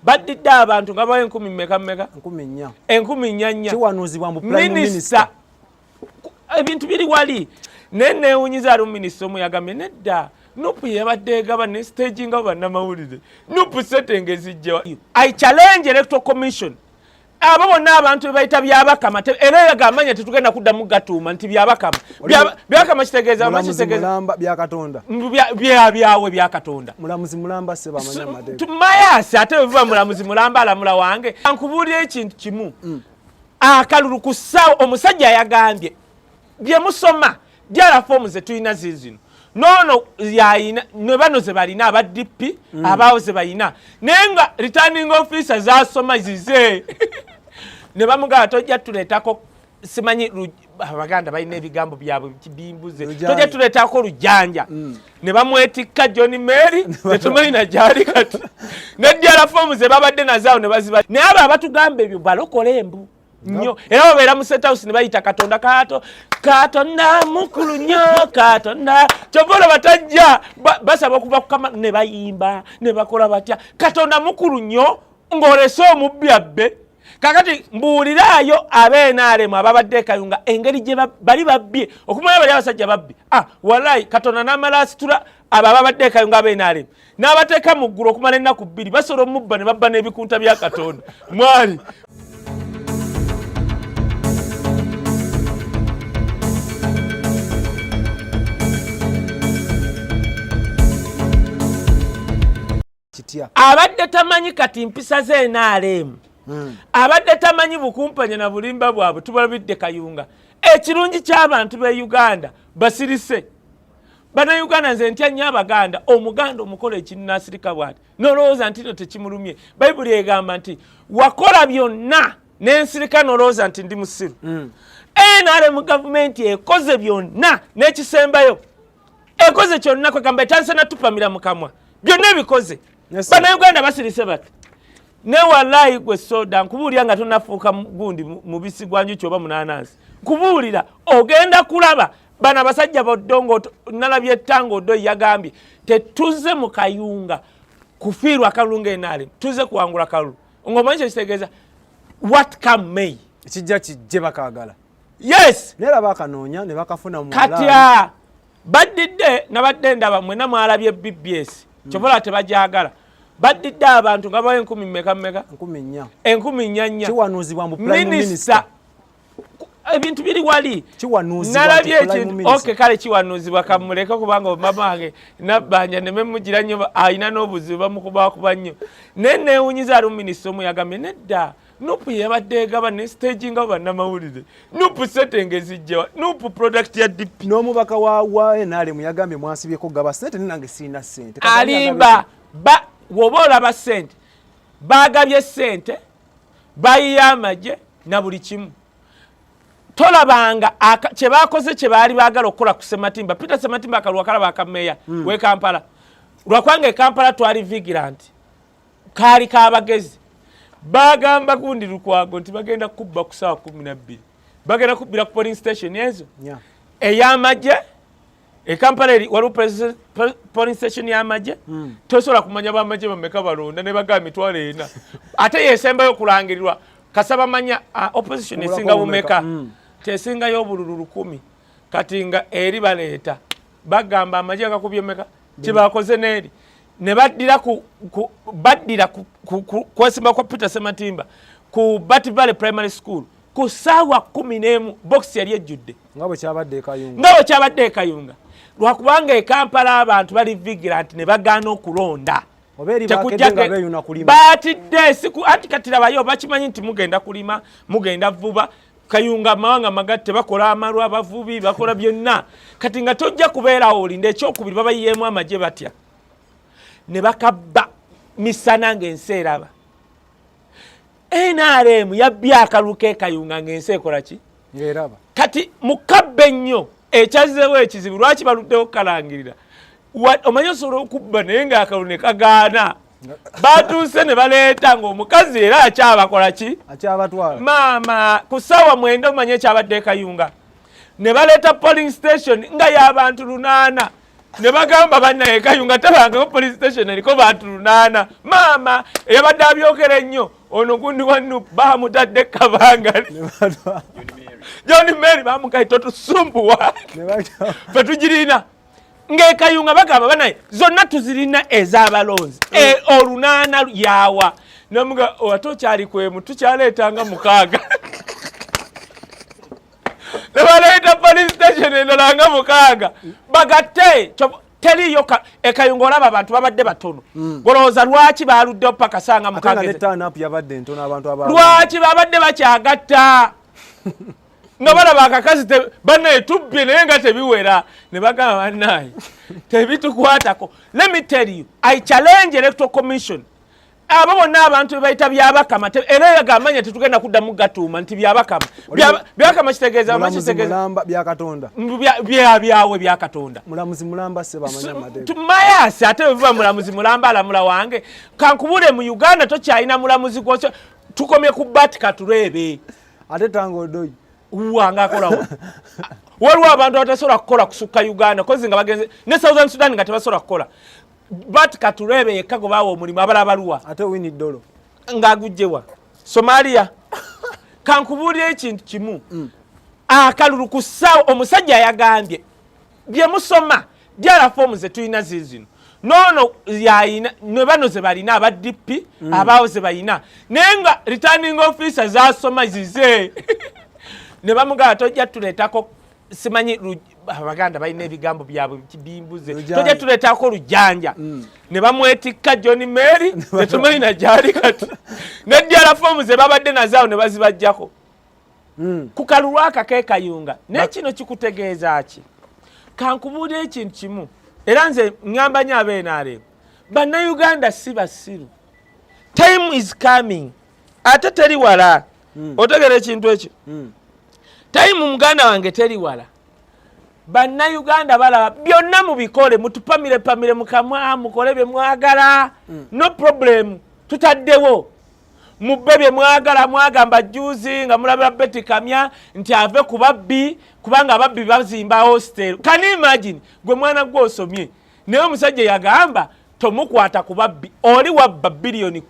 Baddidde abantu nga bawa enkumi mmeka mmeka? 4,000. 4,000. Kiwanuuzibwa mbu prime minisita minister. Ebintu biri wali, naye neewunyiza, ali minisita omu yagambye nedda, NUP yabadde egaba ne staginga bannamawulire. NUP sente ngezijjawa? I challenge Electoral Commission. Abo bonna abantu bebayita Byabakama, era yagamanya tetugenda kuddamu gatuuma nti Byabakama. Byabakama kitegeeza Mulamuzi kitegeeza mulamba, Byakatonda. Byawe Byakatonda. Mulamuzi mulamba, sebamanya amateeka. Mayasi ate bwebiva mulamuzi mulamba alamula wange. Nkubuulira ekintu kimu, akalulu ku ssaawa omusajja yagambye bye musoma DR form ze tulina zizino noono yayina ne bano ze balina aba DP, abaawo ze balina, naye nga returning officer zasoma zize ne bamugamba tojja tuleetako simanyi Abaganda balina ebigambo byabwe bimbuze. Lujanja. Tojja tuleetako lujanja. Ne bamwetikka John Mary, tetumanyi najali kati ne DR form ze babadde nazaawo ne baziba. Naye abo abatugamba ebyo balokola embu nnyo, era babeera mu State House ne bayita Katonda kato Katonda mukulu nnyo Katonda. Kyova olaba tajja basaba okuva kukama ne bayimba ne bakola batya Katonda mukulu nnyo ng'olese omubbi abbe. Kakati mbuuliraayo ab'NRM ababadde ekayunga engeri gye bali babbye okumanya bali abasajja babbi. Ah, wallahi Katonda n'amala asitula abo ababadde ekayunga ab'NRM n'abateeka mu ggulu okumala ennaku 2, basobola omubba ne babba n'ebikunta bya Katonda mwali. Kitya? Abadde tamanyi kati mpisa z'NRM, abadde tamanyi bukumpanya na bulimba bwabwe. Tubalabidde Kayunga. Ekirungi ky'abantu b'e Uganda basirise Bannayuganda. Nze ntya nnyo Abaganda. Omuganda omukola ekinnasirika bw'ati nolowooza nti no tekimulumye. Bayibuli egamba nti wakola byonna n'ensirika nolowooza nti ndi musiru. NRM gavumenti ekoze byonna n'ekisembayo ekoze kyonna, kwegamba etandise natupamira mu kamwa, byonna ebikoze. Yes, sir. Bannayuganda basirise bati ne wallahi gwe soda nkubuulira nga tonafuuka gundi mubisi gwa njuki oba munanansi, nkubuulira ogenda kulaba bano abasajja bodongo. Nalabye ettanga Odo yagambye tetuze mu Kayunga kufiirwa kalulu nga NRM, tuze kuwangula kalulu. Ng'omanyi kyekitegeeza, what come may. Kijja kijje bakaagala. Yes. Naye era bakanoonya ne bakafuna mu kati malaalo. Baddidde nabadde ndaba mwena mwalabye BBS, kyova olaba tebajagala. Baddidde abantu nga bawa enkumi mmeka mmeka? 4,000. 4,000. Kiwanuuzibwa mbu prime minisita minister. Ebintu biri wali. Kiwanuuzibwa nalabye nti prime ekintu minister. Okay, kale kiwanuuzibwa kamuleke kubanga mama wange Nabbanja nememugira nnyo, alina n'obuzibu bamukubakuba nnyo. Naye neewunyiza, ali minisita omu yagambye nedda, NUP yabadde egaba ne staginga bannamawulire. NUP sente ngezijjawa? NUP product ya DP. N'omubaka wa NRM yagambye mwansibyeko gaba sente, nange sirina sente. Kati ani alimba ba woba olaba sente bagabye sente, bayiye amagye na buli kimu. Tolabanga kyebakoze kye baali baagala okukola ku Sematimba, Peter Sematimba akalwa kalaba akameeya we Kampala. Lwakwanga e Kampala twali vigilant, kaali kabagezi. Bagamba gundi Lukwago nti bagenda kubba ku saawa 12, bagenda kubbira ku polling station ezo ey'amagye e Kampala. Eri waliwo polling station y'amagye, tosobola kumanya bamagye bameka balonda ne bagaba 40,000, ate yesembayo okulangirirwa. Kasaba manya opposition Obulako esinga bumeka? bumeka? Tesingayo obululu 1,000. Kati nga eri baleeta bagamba amagye gakubye meka, kyebakoze n'eri ne baddira baddira kwesimba kwa Peter Sematimba ku Bat Valley Primary School ku ssaawa 11, box yali ejjudde. Nga bwe kyabadde e Kayunga. Nga bwe kyabadde e Kayunga. Lwakubanga e Kampala abantu bali vigilant ne bagaana okulonda. Oba eri Tekujja bakedde nga beeyuna kulima. Batidde siku anti kati labayo bakimanyi nti mugenda kulima, mugenda vuba. Kayunga amawanga magatte bakola amalwa, abavubi bakola byonna. Kati nga tojja kubeerawo olinda. Ekyokubiri babayiyeemu amagye batya ne bakabba misana ng'ensi eraba. NRM yabbye akalulu k'e Kayunga ng'ensi ekola ki? Ng'eraba. Kati mukabbe ennyo ekyazzeewo ekizibu lwaki baluddewo kukalangirira? Omanyi osobola okubba naye ng'akalulu ne kagaana. Batuuse ne baleeta ng'omukazi era akyabakola ki? Akyabatwala. Maama ku ssaawa 9 omanyi ekyabadde e Kayunga, ne baleeta polling station nga y'abantu 8. Ne bagamba bannaye Kayunga tabangako police station eriko bantu 8. Maama eyabadde abyogera ennyo ono gundi wa NUP bamutadde Kabangali. John Mary bamugaye totusumbuwa, ffe tugirina. Ng'ekayunga bagamba banaye zonna tuzirina ez'abalonzi. 8 yawa namuga ate okyali kwemu tukyaleetanga 6. Ne baleeta police station endala nga 6 bagatte teriyo ekayunga. Olaba abantu babadde batono, golowooza lwaki baluddewo paka sanga Ate nga 6? Ne turn-up yabadde ntono, abantu aba Lwaki babadde bakyagatta nga balaba akakazi bannaye tubbye naye nga tebiwera, ne bagamba bannaye tebitukwatako. Let me tell you, I challenge Electoral Commission. Abo bonna abantu bebayita Byabakama era yagamanya tetugenda kuddamu gatuuma nti Byabakama. Byabakama kitegeeza Mulamuzi kitegeeza mulamba Byakatonda. Byawe Byakatonda. Mulamuzi mulamba se bamanya amateeka. Mayasi ate bwebiba mulamuzi mulamba alamula wange kankubule mu Uganda tokyalina mulamuzi gwose, tukomye ku Bart Katureebe. Ate Tanga Odoi? Wange akolawo. Waliwo abantu abatasobola kukola kusukka Uganda kozi nga bagenze ne Southern Sudan nga tebasobola kukola. Bart Katureebe yekka gwe baawa omulimu, abalala baluwa? Ate Owiny Dollo? Ng'agugjewa Somalia. Kankubuulira ekintu kimu, akalulu ku ssaawa omusajja yagambye bye musoma DR form ze tulina zizino noono yayina ne bano ze balina aba DP abaawo ze balina, naye nga returning officer zasoma zize ne bamugamba tojja tuleetako simanyi Abaganda balina ebigambo byabwe bimbuze. Lujanja. Tojja tuleetako lujanja. Ne bamwetikka John Mary, tetumanyi na gyali kati, ne DR form ze babadde nazaawo ne bazibajjako ku kalulu aka kekayunga. Naye kino kikutegeeza ki? Kankubuulira ekintu kimu, era nze ŋŋamba nyo ab'NRM, Bannayuganda si basiru. Time is coming, ate teri wala. Otegera ekintu ekyo? Time, muganda wange, teri wala. Bannayuganda balaba byonna mubikole, mutupamire pamire mukamwa, mukole bye mwagala, no problem, tutaddewo mubbe bye mwagala. Mwagamba juzi nga mulabira Beti Kamya nti ave ku babbi kubanga ababbi bazimba hostel. Can you imagine? Gwe mwana gwe osomye, naye omusajja yagamba tomukwata ku babbi, oli wabba 10 biliyoni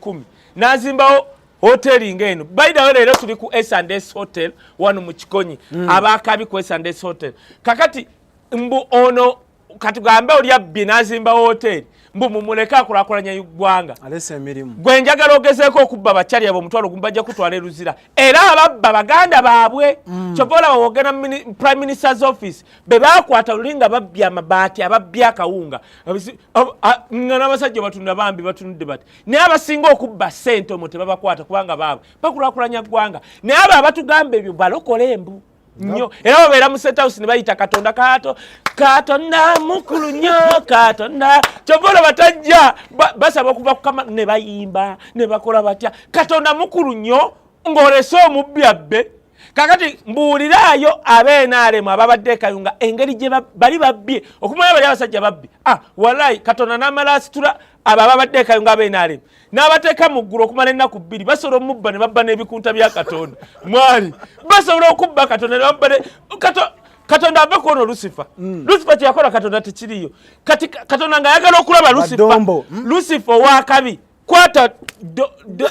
n'azimbawo hoteri ng'eno. By the way, leero tuli ku S&S Hotel wano mu Kikonyi, abakabi ku S&S Hotel. Kakati mbu ono katugambe oli abbye n'azimba hoteri, mbu mumuleke akulakulanya eggwanga. Alese emirimu. Gwe njagala ogezeeko okubba bakyali abo 100,000, bajja kutwala eruzira. Era ababba baganda baabwe. Kyova olaba wogenda mu Prime Minister's office be bakwata luli nga babbye amabaati, ababbye akawunga, nga n'abasajja batunda bambi batunudde bati, naye abasinga okubba ssente omwo tebabakwata kubanga baabwe bakulakulanya ggwanga. Naye abo abatugamba ebyo balokole embu nnyo, era babeera mu State House ne bayita Katonda kato Katonda mukulu nnyo Katonda. Kyova olaba tajja basaba okuva kukama ne bayimba ne bakola batya, Katonda mukulu nnyo, ng'olese omubbi abbe. Kakati mbuuliraayo ab'NRM ababadde ekayunga engeri gye bali babbye okumanya bali abasajja babbi. Ah, walayi Katonda n'amala asitula abo ababadde ekayunga ab'NRM n'abateeka mu ggulu okumala ennaku 2. Basobola omubba ne babba n'ebikunta bya Katonda mwali, basobola okubba Katonda ne babba Katonda ave kuona Lusifa. Lusifa kyeyakola Katonda tekiriyo. Kati Katonda ng'ayagala okulaba Lusifa. Badombo. Lusifa owakabi, kwata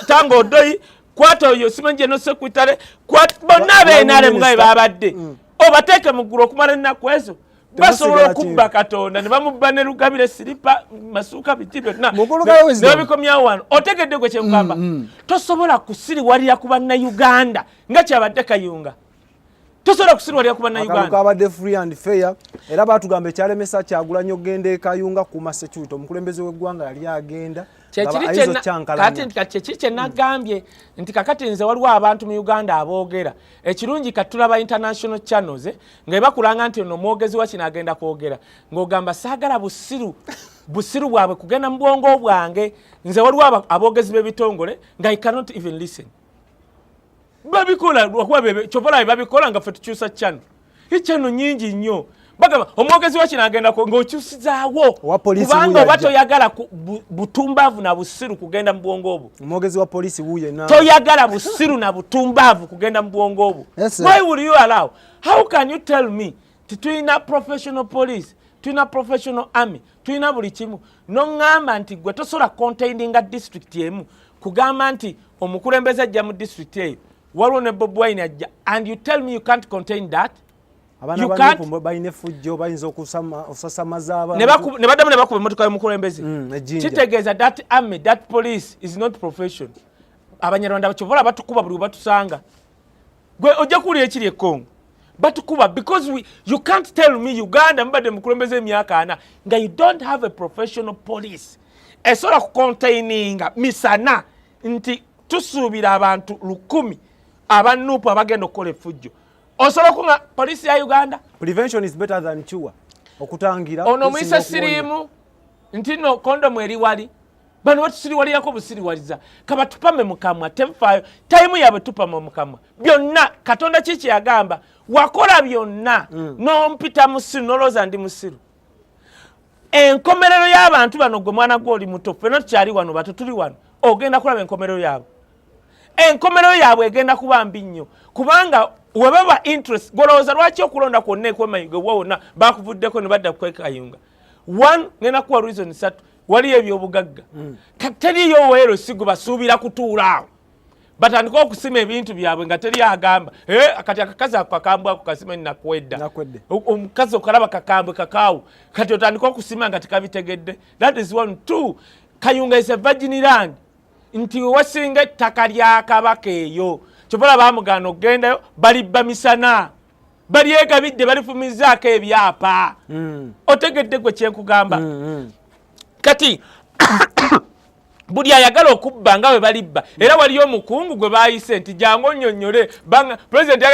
Tanga Odoi, kwata oyo simanyi general secretary, bonna ab'NRM nga bwe babadde, obateeke mu ggulu okumala ennaku ezo. Basobola Temusigala okubba kintu. Katonda ne bamubba ne Lugabire siripa masuuka biki byonna Mukulu Gayo Wisdom. ne babikomyawo wano. Otegedde gwe kyengamba? Tosobola kusiriwalira ku Bannayuganda nga kyabadde Kayunga, tosobola kusiriwalira ku Akalulu Bannayuganda. Kabadde free and fair, era batugamba ekyalemesa Kyagulanyi okugenda e Kayunga kuuma security. Omukulembeze w'eggwanga yali agenda Kyekiri nga ayinza okukyankalanya. Kati nti kyekiri kyenagambye nti kakati nze waliwo abantu mu Uganda aboogera ekirungi. Kati tulaba international channels, nga ebakulanga nti ono omwogezi wa kino agenda kwogera, ng'ogamba saagala busiru busiru bwabwe kugenda mu bwongo bwange. Nze waliwo aboogezi b'ebitongole nga I cannot even listen. Babikola lwakuba kyova olaba babikola nga ffe tukyusa channel, channel nyingi nnyo. Bagamba omwogezi wa kino agenda ng'okyusizaawo Owa poliisi kubanga wuuyo oba ajja. toyagala butumbaavu na busiru kugenda mu bwongo obwo. Omwogezi wa poliisi wuuyo na Toyagala busiru na butumbaavu kugenda mu bwongo obwo. Yes, sir. Why would you allow? How can you tell me titulina professional police? Tulina professional army, tulina buli kimu. Noŋŋamba nti gwe tosobola containinga district emu, kugamba nti omukulembeze ajja mu district eyo, waliwo ne Bobi Wine ajja, and you tell me you can't contain that? Abaana ba balina effujjo, bayinza okusasamaza. Ne baddamu ne bakuba emmotoka y'omukulembeze. Kitegeeza that army, that police is not professional. Abanyarwanda kyovola batukuba buli webatusanga. Gwe ojja kuwulira ekiri e Congo, batukuba because you can't tell me Uganda mubadde mukulembeze emyaka 40 nga you don't have a professional police esobola kucontaininga misana nti tusuubira abantu 1000 aba NUP abagenda okukola effujjo. Osobola okunga poliisi ya Uganda? Prevention is better than cure, okutangira. Ono omuyise siriimu nti no kondomu eri wali. Bano batusiriwalirako busiriwaliza, kabatupame mukamwa, tefaayo time yaabwe, tupama mukamwa byonna. Katonda ki kyeyagamba? Wakola byonna nompita musiru, nolowooza ndi musiru. Enkomerero y'abantu bano, gwe mwana gwe oli muto, ffena tukyali wano bato, tuli wano, ogenda kulaba enkomerero yaabwe. Enkomerero yaabwe egenda kuba mbi nnyo, kubanga webaba interest. Golowooza lwaki okulonda kwonna ekwemayigebwa wonna bakuvuddeko ne badda kwekayunga? One, ngenda kuwa reason satu. Waliyo ebyobugagga. Teriyo weero sigo basuubira kutuula awo batandike okusima ebintu byabwe nga teri agamba. Eh, kati akakazi ako kakambwe, ako kasima nakwedda. Omukazi okalaba kakambwe kakaawu, kati otandike okusima nga tekabitegedde. That is one. Two, Kayunga is a virgin land, nti wewasinga ettaka lya Kabaka eyo. Kyobola bamugaana okugendayo, balibba misana, balyegabidde, balifumizaako ebyapa. Otegedde gwe kyenkugamba? Kati buli ayagala okubba nga bwe balibba, era waliyo omukungu gwe bayise nti jangu onnyonnyole pulezidenti.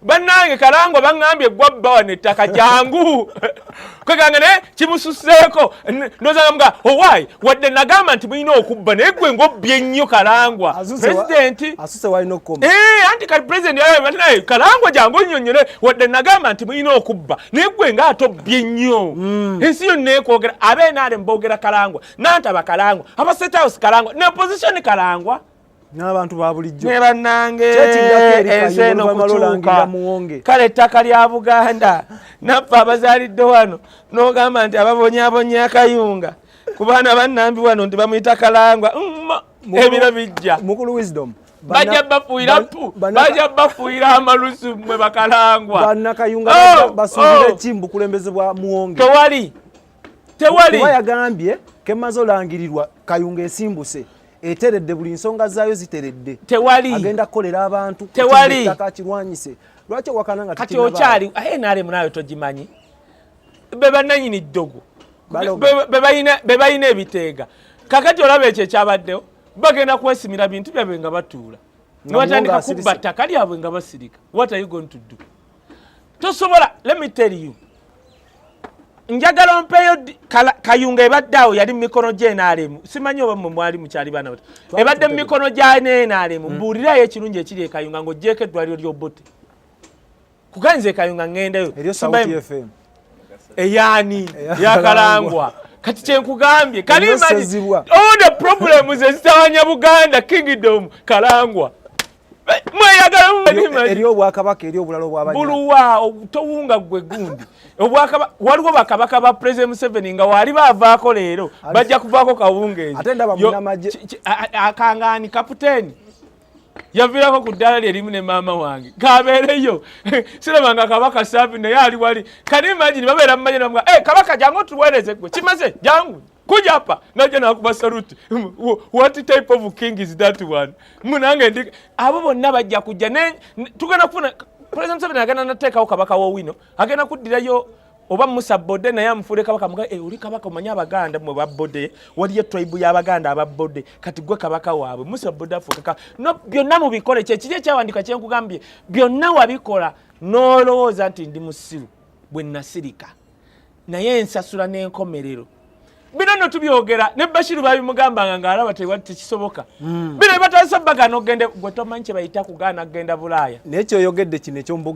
Bannange, Kalangwa baŋŋambye gwabba wano ettaka, jangu. Kweganga naye kimususeeko, nozanga owaayi, wadde nagamba nti mulina okubba, naye gwe ng'obbye nnyo, Kalangwa. Pulezidenti anti kati pulezidenti naye, Kalangwa jangu onnyonnyole, wadde nagamba nti mulina okubba, naye gwe ng'atobbye nnyo. Ensi yonna ekwogera, ab'NRM boogera Kalangwa, nantaba Kalangwa, aba State House Kalangwa, ne opposition Kalangwa. N'abantu ba bulijjo. Ne bannange, ensi eno kukyuka. Kale ettaka lya Buganda, naffe abazaalidde wano, n'ogamba nti ababonyabonya Akayunga ku baana bannambi wano nti bamuyita Kalangwa, ebiro bijja. Mukulu Wisdom. Bajja bafuuyira pu, bajja bafuuyira amalusu mmwe Bakalangwa. Bannakayunga, oh, basuubire oh. ki mu bukulembeze bwa Muwonge? Tewali, tewali. Kuba yagambye kemaze olangirirwa, Kayunga esimbuse, eteredde, buli nsonga zaayo ziteredde. Tewali. Agenda kukolera abantu. Tewali. Ettaka kirwanyise. Lwaki owakana nga kati okyali NRM nayo togimanyi? Be bannanyini ddogo, be balina ebiteega. Kakati olaba ekyo ekyabaddewo, bagenda kwesimira bintu byabwe nga batuula, nebatandika kubba ttaka lyabwe nga basirika. What are you going to do? Tosobola. Let me tell you, njagala ompeeyo Kayunga ebadde awo yali mu mikono gy'NRM. Simanyi oba mmwe mwali mukyali baana bato. Ebadde mu mikono gya NRM. Mbuulirayo ekirungi ekiri e Kayunga ng'oggyeko eddwaliro ly'Obote. Kuganza e Kayunga ŋŋendayo. Eryo Sauti FM. Eyaani? Yakalangwa. Kati kyenkugambye, can you imagine all the problems ezitawanya Buganda Kingdom? Kalangwa mweyagala. Eri obwakabaka, eri obulala bwabanya. Buluwa? Towunga gwe gundi. Obwakaba waliwo bakabaka ba President Museveni nga wali bavaako, leero bajja kuvaako kawungeezi. Ate ndaba munnamagye. Akangaani kapiteeni yaviirako ku ddala lye erimu ne maama wange kabeereyo. Sirabanga kabaka saafi naye ali wali. Can you imagine babeera mumanye namuga, hey, kabaka jangu otuweereze, gwe kimaze, jangu kujapa najja nakuba salute. What type of king is that one? Munange ndi abo bonna bajja kujja tugenda kufuna President Museveni agenda nateekawo kabaka wowino, agenda kuddirayo oba Musa Bode naye amufuule kabaka. Muga, eh, oli kabaka. Omanyi Abaganda mwe babode, waliyo tribe y'Abaganda ababode, kati gwe kabaka waabwe. Musa Bode afuuka. No, byonna mubikole. Kyekiri ekyawandika kyenkugambye, byonna wabikola n'olowooza nti ndi musiru bwe nasirika, naye ensasula n'enkomerero. Bino nno tubyogera ne Bashiru babimugambanga ng'alaba tekisoboka. Bino bibatandisa bagaana okugenda, gwe tomanyi kye bayita kugaana kugenda Bulaaya. Naye kyoyogedde kino ekyombuga.